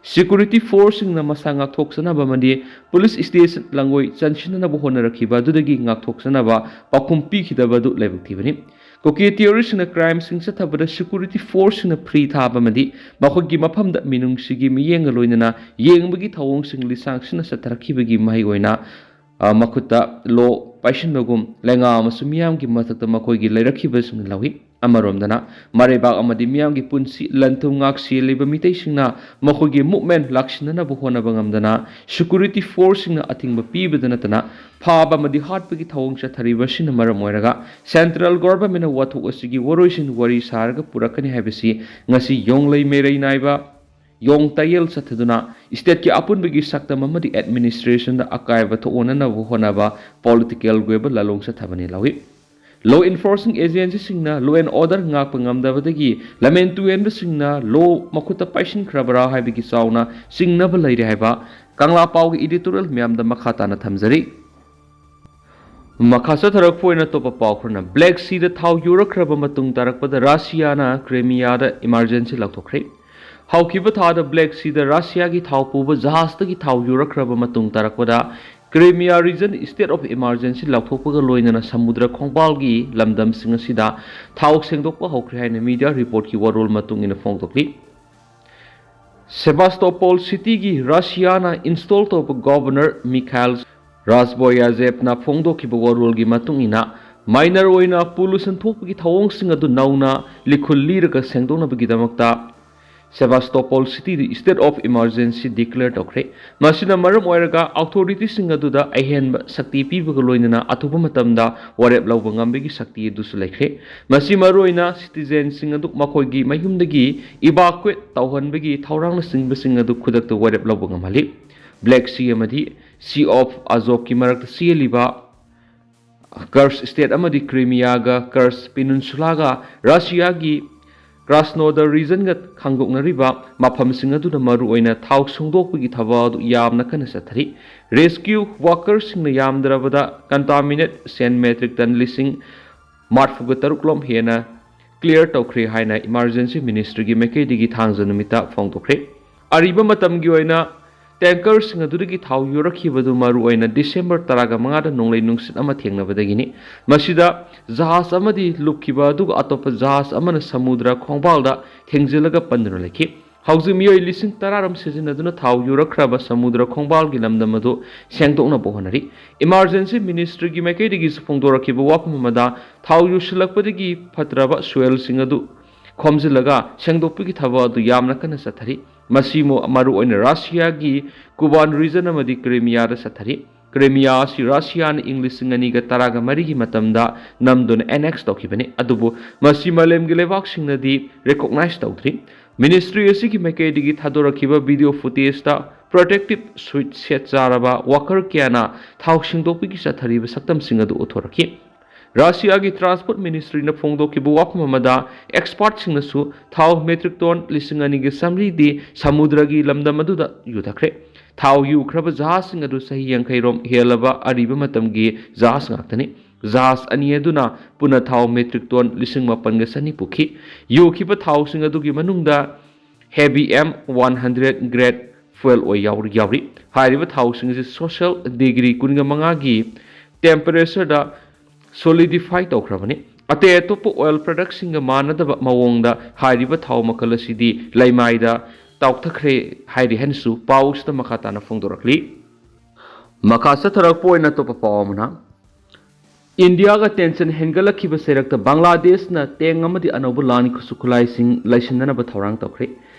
Security forceꯁꯤꯡꯅ ꯃꯁꯥ ꯉꯥꯛꯊꯣꯛꯆꯅꯕ ꯑꯃꯗꯤ police station ꯂꯥꯡꯒꯣꯏ ꯆꯟꯁꯤꯟꯅꯅꯕ ꯍꯣꯠꯅꯔꯛꯈꯤꯕ ꯑꯗꯨꯗꯒꯤ ꯉꯥꯛꯊꯣꯛꯆꯅꯕ ꯄꯥꯎꯈꯨꯝ ꯄꯤꯈꯤꯗꯕ ꯑꯗꯨ ꯂꯥꯏꯕꯛ ꯊꯤꯕꯅꯤ꯫ ꯀꯨꯀꯤ terroristꯁꯤꯡꯅ crimeꯁꯤꯡ ꯆꯠꯊꯕꯗ security forceꯁꯤꯡꯅ ꯐ꯭ꯔꯤ ꯊꯥꯕ ꯑꯃꯗꯤ ꯃꯈꯣꯏꯒꯤ ꯃꯐꯝꯗ ꯃꯤꯅꯨꯡꯁꯤꯒꯤ ꯃꯤꯠꯌꯦꯡꯒ ꯂꯣꯏꯅꯅ ꯌꯦꯡꯕꯒꯤ ꯊꯧꯑꯣꯡꯁꯤꯡ ꯂꯤꯁꯥꯡꯁꯤꯟꯅ ꯆꯠꯊꯔꯛꯈꯤꯕꯒꯤ ꯃꯍꯩ ꯑꯣꯏꯅ, ꯑ, ꯃꯈꯨꯠꯇ law ꯄꯥꯏꯁꯤꯟꯕꯒꯨꯝ ꯂꯩꯉꯥꯛ ꯑꯃꯁꯨꯡ ꯃꯤꯌꯥꯝꯒꯤ ꯃꯊꯛꯇ ꯃꯈꯣꯏꯒꯤ ꯂꯩꯔꯛꯈꯤꯕꯁꯤꯡ ꯂꯧꯏ꯫ ꯑꯃꯔꯣꯝꯗꯅ, ꯃꯔꯩꯕꯥꯛ ꯑꯃꯗꯤ ꯃꯤꯌꯥꯝꯒꯤ ꯄꯨꯟꯁꯤ ꯂꯟ-ꯊꯨꯝ ꯉꯥꯛ ꯁꯦꯜꯂꯤꯕ ꯃꯤꯇꯩꯁꯤꯡꯅ ꯃꯈꯣꯏꯒꯤ movement ꯂꯥꯛꯁꯤꯟꯅꯅꯕ ꯍꯣꯠꯅꯕ ꯉꯝꯗꯅ security forceꯁꯤꯡꯅ ꯑꯊꯤꯡꯕ ꯄꯤꯕꯗ ꯅꯠꯇꯅ ꯐꯥꯕ ꯑꯃꯗꯤ ꯍꯥꯠꯄꯒꯤ ꯊꯧꯑꯣꯡ ꯆꯠꯊꯔꯤꯕ ꯑꯁꯤꯅ ꯃꯔꯝ ꯑꯣꯏꯔꯒ central governmentꯅ ꯋꯥꯊꯣꯛ ꯑꯁꯤꯒꯤ ꯋꯥꯔꯣꯏꯁꯤꯟ ꯋꯥꯔꯤ ꯁꯥꯔꯒ ꯄꯨꯔꯛꯀꯅꯤ ꯍꯥꯏꯕꯁꯤ ꯉꯁꯤ ꯌꯣꯡꯂꯩ ꯃꯩꯔꯩ ꯅꯥꯏꯕ ꯌꯣꯡ ꯇꯌꯦꯜ ꯆꯠꯊꯗꯨꯅ stateꯀꯤ ꯑꯄꯨꯟꯕꯒꯤ ꯁꯛꯇꯝ ꯑꯃꯗꯤ administrationꯗ ꯑꯀꯥꯏꯕ ꯊꯣꯛꯍꯟꯅꯅꯕ ꯍꯣꯠꯅꯕ politicalꯒꯤ ꯑꯣꯏꯕ ꯂꯥꯂꯣꯡ ꯆꯠꯊꯕꯅꯤ ꯂꯧꯏ꯫ Law enforcing agencyꯁꯤꯡꯅ law and order ꯉꯥꯛꯄ ꯉꯝꯗꯕꯗꯒꯤ ꯂꯝꯍꯦꯟ ꯇꯨꯍꯦꯟꯕꯁꯤꯡꯅ law ꯃꯈꯨꯠꯇ ꯄꯥꯏꯁꯤꯟꯈ꯭ꯔꯕ꯭ꯔꯥ ꯍꯥꯏꯕꯒꯤ ꯆꯥꯎꯅ ꯆꯤꯡꯅꯕ ꯂꯩꯔꯦ ꯍꯥꯏꯕ ꯀꯪꯂꯥ ꯄꯥꯎꯒꯤ editorial ꯃꯌꯥꯝꯗ ꯃꯈꯥ ꯇꯥꯅ ꯊꯝꯖꯔꯤ꯫ ꯃꯈꯥ ꯆꯠꯊꯔꯛꯄ ꯑꯣꯏꯅ ꯑꯇꯣꯞꯄ ꯄꯥꯎ ꯈꯔꯅ, Black Seaꯗ ꯊꯥꯎ ꯌꯨꯔꯛꯈ꯭ꯔꯕ ꯃꯇꯨꯡ ꯇꯥꯔꯛꯄꯗ ꯔꯁꯤꯌꯥꯅ ꯀ꯭ꯔꯦꯃꯤꯌꯥꯗ emergency ꯂꯥꯎꯊꯣꯛꯈ꯭ꯔꯦ꯫ ꯍꯧꯈꯤꯕ ꯊꯥꯗ Black Seaꯗ ꯔꯁꯤꯌꯥꯒꯤ ꯊꯥꯎ ꯄꯨꯕ ꯖꯍꯥꯖꯇꯒꯤ ꯊꯥꯎ ꯌꯨꯔꯛꯈ꯭ꯔꯕ ꯃꯇꯨꯡ ꯇꯥꯔꯛꯄꯗ Crimea region state of emergency ꯂꯥꯎꯊꯣꯛꯄꯒ ꯂꯣꯏꯅꯅ ꯁꯃꯨꯗ꯭ꯔ ꯈꯣꯡꯕꯥꯜꯒꯤ ꯂꯝꯗꯝꯁꯤꯡ ꯑꯁꯤꯗ ꯊꯥꯎ ꯁꯦꯡꯗꯣꯛꯄ ꯍꯧꯈ꯭ꯔꯦ ꯍꯥꯏꯅ media reportꯀꯤ ꯋꯥꯔꯣꯜ ꯃꯇꯨꯡ ꯏꯟꯅ ꯐꯣꯡꯗꯣꯛꯂꯤ꯫ Sevastopol cityꯒꯤ ꯔꯁꯤꯌꯥꯅ install ꯇꯧꯕ governor Mikhail Razvoyazevꯅ ꯐꯣꯡꯗꯣꯛꯈꯤꯕ ꯋꯥꯔꯣꯜꯒꯤ ꯃꯇꯨꯡ ꯏꯟꯅ, minor ꯑꯣꯏꯅ pollution ꯊꯣꯛꯄꯒꯤ ꯊꯧꯑꯣꯡꯁꯤꯡ ꯑꯗꯨ ꯅꯧꯅ ꯂꯤꯈꯨꯜ ꯂꯤꯔꯒ ꯁꯦꯡꯗꯣꯛꯅꯕꯒꯤꯗꯃꯛꯇ Sevastopol cityꯗ state of emergency declare ꯇꯧꯈ꯭ꯔꯦ꯫ ꯃꯁꯤꯅ ꯃꯔꯝ ꯑꯣꯏꯔꯒ authorityꯁꯤꯡ ꯑꯗꯨꯗ ꯑꯍꯦꯟꯕ ꯁꯛꯇꯤ ꯄꯤꯕꯒ ꯂꯣꯏꯅꯅ ꯑꯊꯨꯕ ꯃꯇꯝꯗ ꯋꯥꯔꯦꯞ ꯂꯧꯕ ꯉꯝꯕꯒꯤ ꯁꯛꯇꯤ ꯑꯗꯨꯁꯨ ꯂꯩꯈ꯭ꯔꯦ꯫ ꯃꯁꯤ ꯃꯔꯨꯑꯣꯏꯅ citizenꯁꯤꯡ ꯑꯗꯨ ꯃꯈꯣꯏꯒꯤ ꯃꯌꯨꯝꯗꯒꯤ evacuate ꯇꯧꯍꯟꯕꯒꯤ ꯊꯧꯔꯥꯡꯅꯆꯤꯡꯕꯁꯤꯡ ꯑꯗꯨ ꯈꯨꯗꯛꯇ ꯋꯥꯔꯦꯞ ꯂꯧꯕ ꯉꯝꯍꯜꯂꯤ꯫ Black Sea ꯑꯃꯗꯤ Sea of Azovꯀꯤ ꯃꯔꯛꯇ ꯆꯦꯜꯂꯤꯕ Kursk state ꯑꯃꯗꯤ Crimeaꯒ Kursk Peninsulaꯒ ꯔꯁꯤꯌꯥꯒꯤ Krasnodar regionꯒ ꯈꯥꯡꯗꯣꯛꯅꯔꯤꯕ ꯃꯐꯝꯁꯤꯡ ꯑꯗꯨꯗ ꯃꯔꯨꯑꯣꯏꯅ ꯊꯥꯎ ꯁꯨꯡꯗꯣꯛꯄꯒꯤ ꯊꯕꯛ ꯑꯗꯨ ꯌꯥꯝꯅ ꯀꯟꯅ ꯆꯠꯊꯔꯤ꯫ Rescue workerꯁꯤꯡꯅ ꯌꯥꯝꯗ꯭ꯔꯕꯗ contaminate sand metric ton ꯂꯤꯁꯤꯡ ꯃꯔꯤꯐꯨꯒ ꯇꯔꯨꯛ ꯂꯣꯝ ꯍꯦꯟꯅ clear ꯇꯧꯈ꯭ꯔꯦ ꯍꯥꯏꯅ emergency ministryꯒꯤ ꯃꯥꯏꯀꯩꯗꯒꯤ ꯊꯥꯡꯖ ꯅꯨꯃꯤꯠꯇ ꯐꯣꯡꯗꯣꯛꯈ꯭ꯔꯦ꯫ ꯑꯔꯤꯕ ꯃꯇꯝꯒꯤ ꯑꯣꯏꯅ tankerꯁꯤꯡ ꯑꯗꯨꯗꯒꯤ ꯊꯥꯎ ꯌꯨꯔꯛꯈꯤꯕꯗꯨ ꯃꯔꯨꯑꯣꯏꯅ December ꯇꯔꯥꯒ ꯃꯉꯥꯗ ꯅꯣꯡꯂꯩ ꯅꯨꯡꯁꯤꯠ ꯑꯃ ꯊꯦꯡꯅꯕꯗꯒꯤꯅꯤ꯫ ꯃꯁꯤꯗ ꯖꯍꯥꯖ ꯑꯃꯗꯤ ꯂꯨꯞꯈꯤꯕ ꯑꯗꯨꯒ ꯑꯇꯣꯞꯄ ꯖꯍꯥꯖ ꯑꯃꯅ ꯁꯃꯨꯗ꯭ꯔ ꯈꯣꯡꯕꯥꯜꯗ ꯊꯦꯡꯖꯤꯜꯂꯒ ꯄꯟꯗꯨꯅ ꯂꯩꯈꯤ꯫ ꯍꯧꯖꯤꯛ ꯃꯤꯑꯣꯏ ꯂꯤꯁꯤꯡ ꯇꯔꯥꯔꯣꯝ ꯁꯤꯖꯤꯟꯅꯗꯨꯅ ꯊꯥꯎ ꯌꯨꯔꯛꯈ꯭ꯔꯕ ꯁꯃꯨꯗ꯭ꯔ ꯈꯣꯡꯕꯥꯜꯒꯤ ꯂꯝꯗꯝ ꯑꯗꯨ ꯁꯦꯡꯗꯣꯛꯅꯕ ꯍꯣꯠꯅꯔꯤ꯫ Emergency ministryꯒꯤ ꯃꯥꯏꯀꯩꯗꯒꯤꯁꯨ ꯐꯣꯡꯗꯣꯔꯛꯈꯤꯕ ꯋꯥꯐꯝ ꯑꯃꯗ, ꯊꯥꯎ ꯌꯨꯁꯤꯜꯂꯛꯄꯗꯒꯤ ꯐꯠꯇ꯭ꯔꯕ soilꯁꯤꯡ ꯑꯗꯨ ꯈꯣꯝꯖꯤꯜꯂꯒ ꯁꯦꯡꯗꯣꯛꯄꯒꯤ ꯊꯕꯛ ꯑꯗꯨ ꯌꯥꯝꯅ ꯀꯟꯅ ꯆꯠꯊꯔꯤ꯫ ꯃꯁꯤ ꯃꯨ-, ꯃꯔꯨꯑꯣꯏꯅ ꯔꯁꯤꯌꯥꯒꯤ Kuban region ꯑꯃꯗꯤ Crimeaꯗ ꯆꯠꯊꯔꯤ꯫ Crimea ꯑꯁꯤ ꯔꯁꯤꯌꯥꯅ ꯏꯪ ꯂꯤꯁꯤꯡ ꯑꯅꯤꯒ ꯇꯔꯥꯒ ꯃꯔꯤꯒꯤ ꯃꯇꯝꯗ ꯅꯝꯗꯨꯅ annex ꯇꯧꯈꯤꯕꯅꯤ, ꯑꯗꯨꯕꯨ ꯃꯁꯤ ꯃꯥꯂꯦꯝꯒꯤ ꯂꯩꯕꯥꯛꯁꯤꯡꯅꯗꯤ recognize ꯇꯧꯗ꯭ꯔꯤ꯫ Ministry ꯑꯁꯤꯒꯤ ꯃꯥꯏꯀꯩꯗꯒꯤ ꯊꯥꯗꯣꯔꯛꯈꯤꯕ video footageꯇ protective suit ꯁꯦꯠ ꯆꯥꯔꯕ worker ꯀꯌꯥꯅ ꯊꯥꯎ ꯁꯦꯡꯗꯣꯛꯄꯒꯤ ꯆꯠꯊꯔꯤꯕ ꯁꯛꯇꯝꯁꯤꯡ ꯑꯗꯨ ꯎꯠꯊꯣꯔꯛꯈꯤ꯫ ꯔꯁꯤꯌꯥꯒꯤ Transport ministryꯅ ꯐꯣꯡꯗꯣꯛꯈꯤꯕ ꯋꯥꯐꯝ ꯑꯃꯗ, expertꯁꯤꯡꯅꯁꯨ ꯊꯥꯎ metric ton ꯂꯤꯁꯤꯡ ꯑꯅꯤꯒ ꯆꯥꯃꯔꯤꯗꯤ ꯁꯃꯨꯗ꯭ꯔꯒꯤ ꯂꯝꯗꯝ ꯑꯗꯨꯗ ꯌꯨꯊꯈ꯭ꯔꯦ꯫ ꯊꯥꯎ ꯌꯨꯈ꯭ꯔꯕ ꯖꯍꯥꯖꯁꯤꯡ ꯑꯗꯨ ꯆꯍꯤ ꯌꯥꯡꯈꯩ ꯔꯣꯝ ꯍꯦꯜꯂꯕ ꯑꯔꯤꯕ ꯃꯇꯝꯒꯤ ꯖꯍꯥꯖ ꯉꯥꯛꯇꯅꯤ꯫ ꯖꯍꯥꯖ ꯑꯅꯤ ꯑꯗꯨꯅ ꯄꯨꯟꯅ ꯊꯥꯎ metric ton ꯂꯤꯁꯤꯡ ꯃꯥꯄꯟꯒ ꯆꯅꯤ ꯄꯨꯈꯤ꯫ ꯌꯨꯈꯤꯕ ꯊꯥꯎꯁꯤꯡ ꯑꯗꯨꯒꯤ ꯃꯅꯨꯡꯗ heavy M one hundred grade fuel oil ꯌꯥꯎꯔꯤ꯫ ꯍꯥꯏꯔꯤꯕ ꯊꯥꯎꯁꯤꯡ ꯑꯁꯤ Celsius degree ꯀꯨꯟꯒ ꯃꯉꯥꯒꯤ temperatureꯗ solidify ꯇꯧꯈ꯭ꯔꯕꯅꯤ꯫ ꯑꯇꯩ ꯑꯇꯣꯞꯄ oil productꯁꯤꯡꯒ ꯃꯥꯟꯅꯗꯕ ꯃꯑꯣꯡꯗ ꯍꯥꯏꯔꯤꯕ ꯊꯥꯎ ꯃꯈꯜ ꯑꯁꯤꯗꯤ ꯂꯩꯃꯥꯏꯗ ꯇꯥꯎꯊꯈ꯭ꯔꯦ ꯍꯥꯏꯔꯤ ꯍꯥꯏꯅꯁꯨ ꯄꯥꯎ ꯑꯁꯤꯗ ꯃꯈꯥ ꯇꯥꯅ ꯐꯣꯡꯗꯣꯔꯛꯂꯤ꯫ ꯃꯈꯥ ꯆꯠꯊꯔꯛꯄ ꯑꯣꯏꯅ ꯑꯇꯣꯞꯄ ꯄꯥꯎ ꯑꯃꯅ, ꯏꯟꯗꯤꯌꯥꯒ tension ꯍꯦꯟꯒꯠꯂꯛꯈꯤꯕ ꯆꯩꯔꯛꯇ ꯕꯪꯒ꯭ꯂꯥꯗꯦꯁꯅ tank ꯑꯃꯗꯤ ꯑꯅꯧꯕ ꯂꯥꯟꯒꯤ ꯈꯨꯠꯁꯨ ꯈꯨꯠꯂꯥꯏꯁꯤꯡ ꯂꯩꯁꯤꯟꯅꯅꯕ ꯊꯧꯔꯥꯡ ꯇꯧꯈ꯭ꯔꯦ꯫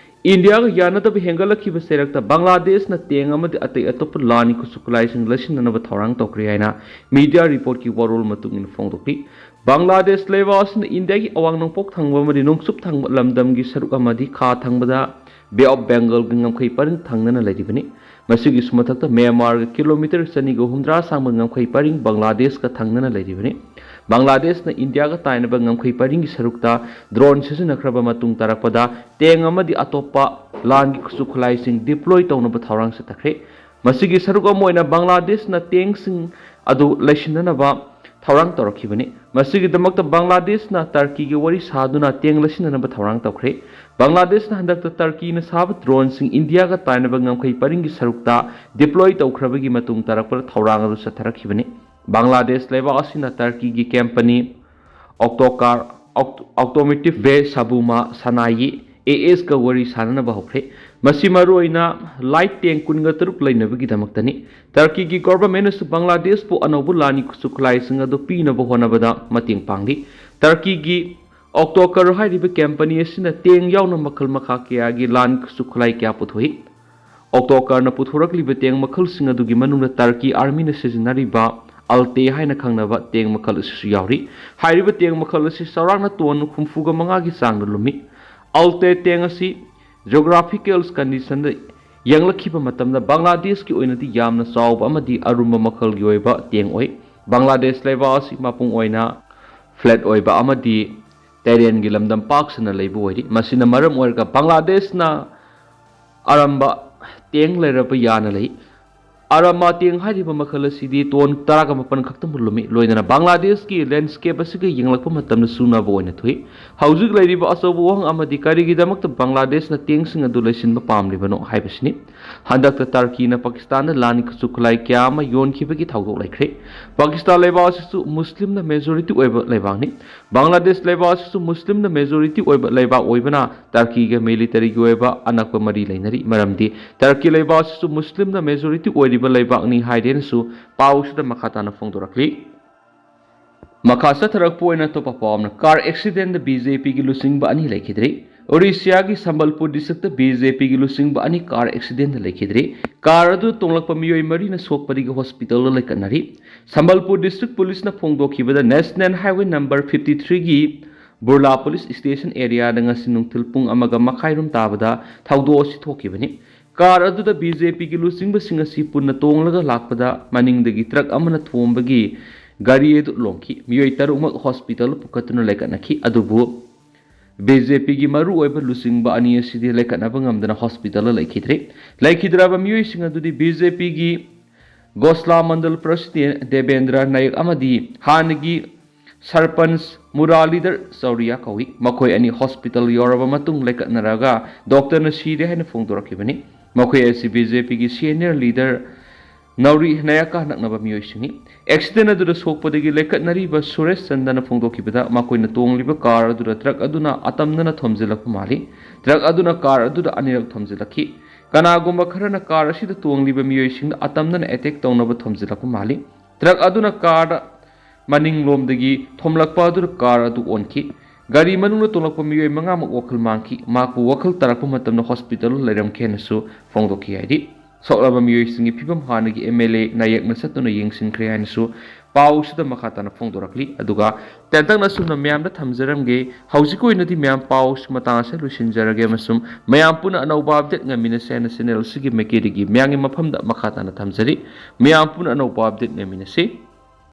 ꯏꯟꯗꯤꯌꯥꯒ ꯌꯥꯅꯗꯕ ꯍꯦꯟꯒꯠꯂꯛꯈꯤꯕ ꯆꯩꯔꯛꯇ ꯕꯪꯒ꯭ꯂꯥꯗꯦꯁꯅ tank ꯑꯃꯗꯤ ꯑꯇꯩ ꯑꯇꯣꯞꯄ ꯂꯥꯟꯒꯤ ꯈꯨꯠꯁꯨ ꯈꯨꯠꯂꯥꯏꯁꯤꯡ ꯂꯩꯁꯤꯟꯅꯅꯕ ꯊꯧꯔꯥꯡ ꯇꯧꯈ꯭ꯔꯦ ꯍꯥꯏꯅ media reportꯀꯤ ꯋꯥꯔꯣꯜ ꯃꯇꯨꯡ ꯏꯟꯅ ꯐꯣꯡꯗꯣꯛꯂꯤ꯫ ꯕꯪꯒ꯭ꯂꯥꯗꯦꯁ ꯂꯩꯕꯥꯛ ꯑꯁꯤꯅ ꯏꯟꯗꯤꯌꯥꯒꯤ ꯑꯋꯥꯡ ꯅꯣꯡꯄꯣꯛ ꯊꯪꯕ ꯑꯃꯗꯤ ꯅꯣꯡꯆꯨꯞ ꯊꯪꯕ ꯂꯝꯗꯝꯒꯤ ꯁꯔꯨꯛ ꯑꯃꯗꯤ ꯈꯥ ꯊꯪꯕꯗ Bay of Bengalꯒꯤ ꯉꯝꯈꯩ ꯄꯔꯤꯡ ꯊꯪꯅꯅ ꯂꯩꯔꯤꯕꯅꯤ꯫ ꯃꯁꯤꯒꯤꯁꯨ ꯃꯊꯛꯇ ꯃ꯭ꯌꯥꯟꯃꯥꯔꯒ kilometre ꯆꯅꯤꯒ ꯍꯨꯝꯗ꯭ꯔꯥ ꯁꯥꯡꯕ ꯉꯝꯈꯩ ꯄꯔꯤꯡ ꯕꯪꯒ꯭ꯂꯥꯗꯦꯁꯀ ꯊꯪꯅꯅ ꯂꯩꯔꯤꯕꯅꯤ꯫ ꯕꯪꯒ꯭ꯂꯥꯗꯦꯁꯅ ꯏꯟꯗꯤꯌꯥꯒ ꯇꯥꯏꯅꯕ ꯉꯝꯈꯩ ꯄꯔꯤꯡꯒꯤ ꯁꯔꯨꯛꯇ drone ꯁꯤꯖꯤꯟꯅꯈ꯭ꯔꯕ ꯃꯇꯨꯡ ꯇꯥꯔꯛꯄꯗ tank ꯑꯃꯗꯤ ꯑꯇꯣꯞꯄ ꯂꯥꯟꯒꯤ ꯈꯨꯠꯁꯨ ꯈꯨꯠꯂꯥꯏꯁꯤꯡ deploy ꯇꯧꯅꯕ ꯊꯧꯔꯥꯡ ꯆꯠꯊꯈ꯭ꯔꯦ꯫ ꯃꯁꯤꯒꯤ ꯁꯔꯨꯛ ꯑꯃ ꯑꯣꯏꯅ ꯕꯪꯒ꯭ꯂꯥꯗꯦꯁꯅ tankꯁꯤꯡ ꯑꯗꯨ ꯂꯩꯁꯤꯟꯅꯅꯕ ꯊꯧꯔꯥꯡ ꯇꯧꯔꯛꯈꯤꯕꯅꯤ꯫ ꯃꯁꯤꯒꯤꯗꯃꯛꯇ ꯕꯪꯒ꯭ꯂꯥꯗꯦꯁꯅ ꯇꯔꯀꯤꯒ ꯋꯥꯔꯤ ꯁꯥꯗꯨꯅ tank ꯂꯩꯁꯤꯟꯅꯅꯕ ꯊꯧꯔꯥꯡ ꯇꯧꯈ꯭ꯔꯦ꯫ ꯕꯪꯒ꯭ꯂꯥꯗꯦꯁꯅ ꯍꯟꯗꯛꯇ ꯇꯔꯀꯤꯅ ꯁꯥꯕ droneꯁꯤꯡ ꯏꯟꯗꯤꯌꯥꯒ ꯇꯥꯏꯅꯕ ꯉꯝꯈꯩ ꯄꯔꯤꯡꯒꯤ ꯁꯔꯨꯛꯇ deploy ꯇꯧꯈ꯭ꯔꯕꯒꯤ ꯃꯇꯨꯡ ꯇꯥꯔꯛꯄꯗ ꯊꯧꯔꯥꯡ ꯑꯗꯨ ꯆꯠꯊꯔꯛꯈꯤꯕꯅꯤ꯫ ꯕꯪꯒ꯭ꯂꯥꯗꯦꯁ ꯂꯩꯕꯥꯛ ꯑꯁꯤꯅ ꯇꯔꯀꯤꯒꯤ company Autocar, Aut-, Automotive ve Savunma Sanayi, ASꯀ ꯋꯥꯔꯤ ꯁꯥꯅꯅꯕ ꯍꯧꯈ꯭ꯔꯦ꯫ ꯃꯁꯤ ꯃꯔꯨꯑꯣꯏꯅ light tank ꯀꯨꯟꯒ ꯇꯔꯨꯛ ꯂꯩꯅꯕꯒꯤꯗꯃꯛꯇꯅꯤ꯫ ꯇꯔꯀꯤꯒꯤ governmentꯅꯁꯨ ꯕꯪꯒ꯭ꯂꯥꯗꯦꯁꯄꯨ ꯑꯅꯧꯕ ꯂꯥꯟꯒꯤ ꯈꯨꯠꯁꯨ ꯈꯨꯠꯂꯥꯏꯁꯤꯡ ꯑꯗꯨ ꯄꯤꯅꯕ ꯍꯣꯠꯅꯕꯗ ꯃꯇꯦꯡ ꯄꯥꯡꯂꯤ꯫ ꯇꯔꯀꯤꯒꯤ Autocar ꯍꯥꯏꯔꯤꯕ company ꯑꯁꯤꯅ tank ꯌꯥꯎꯅ ꯃꯈꯜ ꯃꯈꯥ ꯀꯌꯥꯒꯤ ꯂꯥꯟꯒꯤ ꯈꯨꯠꯁꯨ ꯈꯨꯠꯂꯥꯏ ꯀꯌꯥ ꯄꯨꯊꯣꯛꯏ꯫ Autocarꯅ ꯄꯨꯊꯣꯔꯛꯂꯤꯕ tank ꯃꯈꯜꯁꯤꯡ ꯑꯗꯨꯒꯤ ꯃꯅꯨꯡꯗ ꯇꯔꯀꯤ armyꯅ ꯁꯤꯖꯤꯟꯅꯔꯤꯕ Alte ꯍꯥꯏꯅ ꯈꯪꯅꯕ tank ꯃꯈꯜ ꯑꯁꯤꯁꯨ ꯌꯥꯎꯔꯤ꯫ ꯍꯥꯏꯔꯤꯕ tank ꯃꯈꯜ ꯑꯁꯤ ꯆꯥꯎꯔꯥꯛꯅ ton ꯍꯨꯝꯐꯨꯒ ꯃꯉꯥꯒꯤ ꯆꯥꯡꯗ ꯂꯨꯝꯃꯤ꯫ Alte tank ꯑꯁꯤ geographical conditionꯗ ꯌꯦꯡꯂꯛꯈꯤꯕ ꯃꯇꯝꯗ ꯕꯪꯒ꯭ꯂꯥꯗꯦꯁꯀꯤ ꯑꯣꯏꯅꯗꯤ ꯌꯥꯝꯅ ꯆꯥꯎꯕ ꯑꯃꯗꯤ ꯑꯔꯨꯝꯕ ꯃꯈꯜꯒꯤ ꯑꯣꯏꯕ tank ꯑꯣꯏ꯫ ꯕꯪꯒ꯭ꯂꯥꯗꯦꯁ ꯂꯩꯕꯥꯛ ꯑꯁꯤ ꯃꯄꯨꯡ ꯑꯣꯏꯅ flat ꯑꯣꯏꯕ ꯑꯃꯗꯤ ꯇꯔꯦꯟꯒꯤ ꯂꯝꯗꯝ ꯄꯥꯛ ꯁꯟꯅ ꯂꯩꯕ ꯑꯣꯏꯔꯤ꯫ ꯃꯁꯤꯅ ꯃꯔꯝ ꯑꯣꯏꯔꯒ ꯕꯪꯒ꯭ꯂꯥꯗꯦꯁꯅ ꯑꯔꯝꯕ ꯇꯦꯡ ꯂꯩꯔꯕ ꯌꯥꯅ ꯂꯩ꯫ ꯑꯔꯥꯃꯥ ꯇꯦꯡ ꯍꯥꯏꯔꯤꯕ ꯃꯈꯜ ꯑꯁꯤꯗꯤ ꯇꯣꯟ ꯇꯔꯥꯒ ꯃꯥꯄꯟ ꯈꯛꯇꯃꯛ ꯂꯨꯝꯃꯤ꯫ ꯂꯣꯏꯅꯅ ꯕꯪꯒ꯭ꯂꯥꯗꯦꯁꯀꯤ ꯂꯦꯟꯁ꯭ꯀꯦꯞ ꯑꯁꯤꯒ ꯌꯦꯡꯂꯛꯄ ꯃꯇꯝꯗ ꯆꯨꯅꯕ ꯑꯣꯏꯅ ꯊꯣꯛꯏ꯫ ꯍꯧꯖꯤꯛ ꯂꯩꯔꯤꯕ ꯑꯆꯧꯕ ꯋꯥꯍꯪ ꯑꯃꯗꯤ ꯀꯔꯤꯒꯤꯗꯃꯛꯇ ꯕꯪꯒ꯭ꯂꯥꯗꯦꯁꯅ ꯇꯦꯡꯁꯤꯡ ꯑꯗꯨ ꯂꯩꯁꯤꯟꯕ ꯄꯥꯝꯂꯤꯕꯅꯣ ꯍꯥꯏꯕꯁꯤꯅꯤ꯫ ꯍꯟꯗꯛꯇ ꯇꯔꯀꯤꯅ ꯄꯥꯀꯤꯁꯇꯥꯟꯗ ꯂꯥꯟꯒꯤ ꯈꯨꯠꯁꯨ ꯈꯨꯠꯂꯥꯏ ꯀꯌꯥ ꯑꯃ ꯌꯣꯟꯈꯤꯕꯒꯤ ꯊꯧꯗꯣꯛ ꯂꯩꯈ꯭ꯔꯦ꯫ ꯄꯥꯀꯤꯁꯇꯥꯟ ꯂꯩꯕꯥꯛ ꯑꯁꯤꯁꯨ ꯃꯨꯁꯂꯤꯝꯅ ꯃꯦꯖꯣꯔꯤꯇꯤ ꯑꯣꯏꯕ ꯂꯩꯕꯥꯛꯅꯤ꯫ ꯕꯪꯒ꯭ꯂꯥꯗꯦꯁ ꯂꯩꯕꯥꯛ ꯑꯁꯤꯁꯨ ꯃꯨꯁꯂꯤꯝꯅ ꯃꯦꯖꯣꯔꯤꯇꯤ ꯑꯣꯏꯕ ꯂꯩꯕꯥꯛ ꯑꯣꯏꯕꯅ ꯇꯔꯀꯤꯒ ꯃꯤꯂꯤꯇꯔꯤꯒꯤ ꯑꯣꯏꯕ ꯑꯅꯛꯄ ꯃꯔꯤ ꯂꯩꯅꯔꯤ꯫ ꯃꯔꯝꯗꯤ ꯇꯔꯀꯤ ꯂꯩꯕꯥꯛ ꯑꯁꯤꯁꯨ ꯃꯨꯁꯂꯤꯝꯅ ꯃꯦꯖꯣꯔꯤꯇꯤ ꯑꯣꯏꯔꯤꯕ ꯂꯩꯕꯥꯛꯅꯤ ꯍꯥꯏꯔꯦꯅꯁꯨ ꯄꯥꯎꯁꯤꯗ ꯃꯈꯥ ꯇꯥꯅ ꯐꯣꯡꯗꯣꯔꯛꯂꯤ꯫ ꯃꯈꯥ ꯆꯠꯊꯔꯛꯄ ꯑꯣꯏꯅ ꯑꯇꯣꯞꯄ ꯄꯥꯎ ꯑꯃꯅ, ꯀꯥꯔ ꯑꯦꯛꯁꯤꯗꯦꯟꯗ ꯕꯤꯖꯦꯄꯤꯒꯤ ꯂꯨꯆꯤꯡꯕ ꯑꯅꯤ ꯂꯩꯈꯤꯗ꯭ꯔꯦ꯫ ꯑꯣꯔꯤꯁꯤꯌꯥꯒꯤ ꯁꯝꯕꯜꯄꯨꯔ ꯗꯤꯁꯇ꯭ꯔꯤꯛꯇ ꯕꯤꯖꯦꯄꯤꯒꯤ ꯂꯨꯆꯤꯡꯕ ꯑꯅꯤ ꯀꯥꯔ ꯑꯦꯛꯁꯤꯗꯦꯟꯗ ꯂꯩꯈꯤꯗ꯭ꯔꯦ꯫ ꯀꯥꯔ ꯑꯗꯨ ꯇꯣꯡꯂꯛꯄ ꯃꯤꯑꯣꯏ ꯃꯔꯤꯅ ꯁꯣꯛꯄꯗꯒꯤ ꯍꯣꯁꯄꯤꯇꯥꯜꯗ ꯂꯩꯈꯠꯅꯔꯤ꯫ ꯁꯝꯕꯜꯄꯨꯔ ꯗꯤꯁꯇ꯭ꯔꯤꯛ ꯄꯨꯂꯤꯁꯅ ꯐꯣꯡꯗꯣꯛꯈꯤꯕꯗ ꯅꯦꯁꯅꯦꯜ ꯍꯥꯏꯋꯦ ꯅꯝꯕꯔ ꯐꯤꯐꯇꯤ ꯊ꯭ꯔꯤꯒꯤ ꯕꯨꯔꯂꯥ ꯄꯨꯂꯤꯁ ꯁ꯭ꯇꯦꯁꯟ ꯑꯦꯔꯤꯌꯥꯗ ꯉꯁꯤ ꯅꯨꯡꯊꯤꯜ ꯄꯨꯡ ꯑꯃꯒ ꯃꯈꯥꯏꯔꯣꯝ ꯇꯥꯕꯗ ꯊꯧꯗꯣꯛ ꯑꯁꯤ ꯊꯣꯛꯈꯤꯕꯅꯤ꯫ ꯀꯥꯔ ꯑꯗꯨꯗ ꯕꯤꯖꯦꯄꯤꯒꯤ ꯂꯨꯆꯤꯡꯕꯁꯤꯡ ꯑꯁꯤ ꯄꯨꯟꯅ ꯇꯣꯡꯂꯒ ꯂꯥꯛꯄꯗ ꯃꯅꯤꯡꯗꯒꯤ ꯇ꯭ꯔꯛ ꯑꯃꯅ ꯊꯣꯝꯕꯒꯤ ꯒꯥꯔꯤ ꯑꯗꯨ ꯂꯣꯡꯈꯤ꯫ ꯃꯤꯑꯣꯏ ꯇꯔꯨꯛꯃꯛ ꯍꯣꯁꯄꯤꯇꯥꯜꯗ ꯄꯨꯈꯠꯇꯨꯅ ꯂꯩꯈꯠꯅꯈꯤ꯫ ꯑꯗꯨꯕꯨ ꯕꯤꯖꯦꯄꯤꯒꯤ ꯃꯔꯨꯑꯣꯏꯕ ꯂꯨꯆꯤꯡꯕ ꯑꯅꯤ ꯑꯁꯤꯗꯤ ꯂꯩꯈꯠꯅꯕ ꯉꯝꯗꯅ ꯍꯣꯁꯄꯤꯇꯥꯜꯗ ꯂꯩꯈꯤꯗ꯭ꯔꯦ꯫ ꯂꯩꯈꯤꯗ꯭ꯔꯕ ꯃꯤꯑꯣꯏꯁꯤꯡ ꯑꯗꯨꯗꯤ ꯕꯤꯖꯦꯄꯤꯒꯤ ꯒꯣꯁꯂꯥ ꯃꯟꯗꯜ ꯄ꯭ꯔꯁꯤꯗꯦꯟ ꯗꯦꯕꯦꯟꯗ꯭ꯔ ꯅꯥꯌꯛ ꯑꯃꯗꯤ ꯍꯥꯟꯅꯒꯤ ꯁꯔꯄꯟꯆ ꯃꯨꯔꯥꯂꯤꯙꯔ ꯆꯧꯔꯤꯌꯥ ꯀꯧꯏ꯫ ꯃꯈꯣꯏ ꯑꯅꯤ ꯍꯣꯁꯄꯤꯇꯥꯜ ꯌꯧꯔꯕ ꯃꯇꯨꯡ ꯂꯩꯈꯠꯅꯔꯒ ꯗꯣꯛꯇꯔꯅ ꯁꯤꯔꯦ ꯍꯥꯏꯅ ꯐꯣꯡꯗꯣꯔꯛꯈꯤꯕꯅꯤ꯫ ꯃꯈꯣꯏ ꯑꯁꯤ ꯕꯤꯖꯦꯄꯤꯒꯤ ꯁꯦꯅꯤꯌꯔ ꯂꯤꯗꯔ ꯅꯧꯔꯤ ꯅꯥꯌꯛꯀ ꯅꯛꯅꯕ ꯃꯤꯑꯣꯏꯁꯤꯡꯅꯤ꯫ ꯑꯦꯛꯁꯤꯗꯦꯟ ꯑꯗꯨꯗ ꯁꯣꯛꯄꯗꯒꯤ ꯂꯩꯈꯠꯅꯔꯤꯕ ꯁꯨꯔꯦꯁ ꯆꯟꯗꯅ ꯐꯣꯡꯗꯣꯛꯈꯤꯕꯗ ꯃꯈꯣꯏꯅ ꯇꯣꯡꯂꯤꯕ ꯀꯥꯔ ꯑꯗꯨꯗ ꯇ꯭ꯔꯛ ꯑꯗꯨꯅ ꯑꯇꯝꯅꯅ ꯊꯣꯝꯖꯤꯜꯂꯛꯄ ꯃꯥꯜꯂꯤ꯫ ꯇ꯭ꯔꯛ ꯑꯗꯨꯅ ꯀꯥꯔ ꯑꯗꯨꯗ ꯑꯅꯤꯔꯛ ꯊꯣꯝꯖꯤꯜꯂꯛꯈꯤ꯫ ꯀꯅꯥꯒꯨꯝꯕ ꯈꯔꯅ ꯀꯥꯔ ꯑꯁꯤꯗ ꯇꯣꯡꯂꯤꯕ ꯃꯤꯑꯣꯏꯁꯤꯡꯗ ꯑꯇꯝꯅꯅ ꯑꯦꯇꯦꯛ ꯇꯧꯅꯕ ꯊꯣꯝꯖꯤꯜꯂꯛꯄ ꯃꯥꯜꯂꯤ꯫ ꯇ꯭ꯔꯛ ꯑꯗꯨꯅ ꯀꯥꯔꯗ ꯃꯅꯤꯡꯂꯣꯝꯗꯒꯤ ꯊꯣꯝꯂꯛꯄ ꯑꯗꯨꯗ ꯀꯥꯔ ꯑꯗꯨ ꯑꯣꯟꯈꯤ꯫ ꯒꯥꯔꯤ ꯃꯅꯨꯡꯗ ꯇꯣꯡꯂꯛꯄ ꯃꯤꯑꯣꯏ ꯃꯉꯥꯃꯛ ꯋꯥꯈꯜ ꯃꯥꯡꯈꯤ꯫ ꯃꯍꯥꯛꯄꯨ ꯋꯥꯈꯜ ꯇꯥꯔꯛꯄ ꯃꯇꯝꯗ ꯍꯣꯁꯄꯤꯇꯥꯜꯗ ꯂꯩꯔꯝꯈꯤ ꯍꯥꯏꯅꯁꯨ ꯐꯣꯡꯗꯣꯛꯈꯤ ꯍꯥꯏꯔꯤ꯫ ꯁꯣꯛꯂꯕ ꯃꯤꯑꯣꯏꯁꯤꯡꯒꯤ ꯐꯤꯕꯝ ꯍꯥꯟꯅꯒꯤ ꯑꯦꯝ ꯑꯦꯜ ꯑꯦ ꯅꯥꯌꯛꯅ ꯆꯠꯇꯨꯅ ꯌꯦꯡꯁꯤꯟꯈ꯭ꯔꯦ ꯍꯥꯏꯅꯁꯨ ꯄꯥꯎꯁꯤꯗ ꯃꯈꯥ ꯇꯥꯅ ꯐꯣꯡꯗꯣꯔꯛꯂꯤ꯫ ꯑꯗꯨꯒ ꯇꯦꯟꯇꯛꯅ ꯑꯁꯨꯝꯅ ꯃꯌꯥꯝꯗ ꯊꯝꯖꯔꯝꯒꯦ꯫ ꯍꯧꯖꯤꯛꯀꯤ ꯑꯣꯏꯅꯗꯤ ꯃꯌꯥꯝ ꯄꯥꯎꯁꯤ ꯃꯇꯥꯡ ꯑꯁꯤꯗ ꯂꯣꯏꯁꯤꯟꯖꯔꯒꯦ ꯑꯃꯁꯨꯡ ꯃꯌꯥꯝ ꯄꯨꯟꯅ ꯑꯅꯧꯕ ꯑꯞꯗꯦꯠ ꯉꯥꯏꯃꯤꯟꯅꯁꯦ ꯍꯥꯏꯅ ꯆꯦꯅꯦꯜ ꯑꯁꯤꯒꯤ ꯃꯥꯏꯀꯩꯗꯒꯤ ꯃꯌꯥꯝꯒꯤ ꯃꯐꯝꯗ ꯃꯈꯥ ꯇꯥꯅ ꯊꯝꯖꯔꯤ꯫ ꯃꯌꯥꯝ ꯄꯨꯟꯅ ꯑꯅꯧꯕ ꯑꯞꯗꯦꯠ ꯉꯥꯏꯃꯤꯟꯅꯁꯤ꯫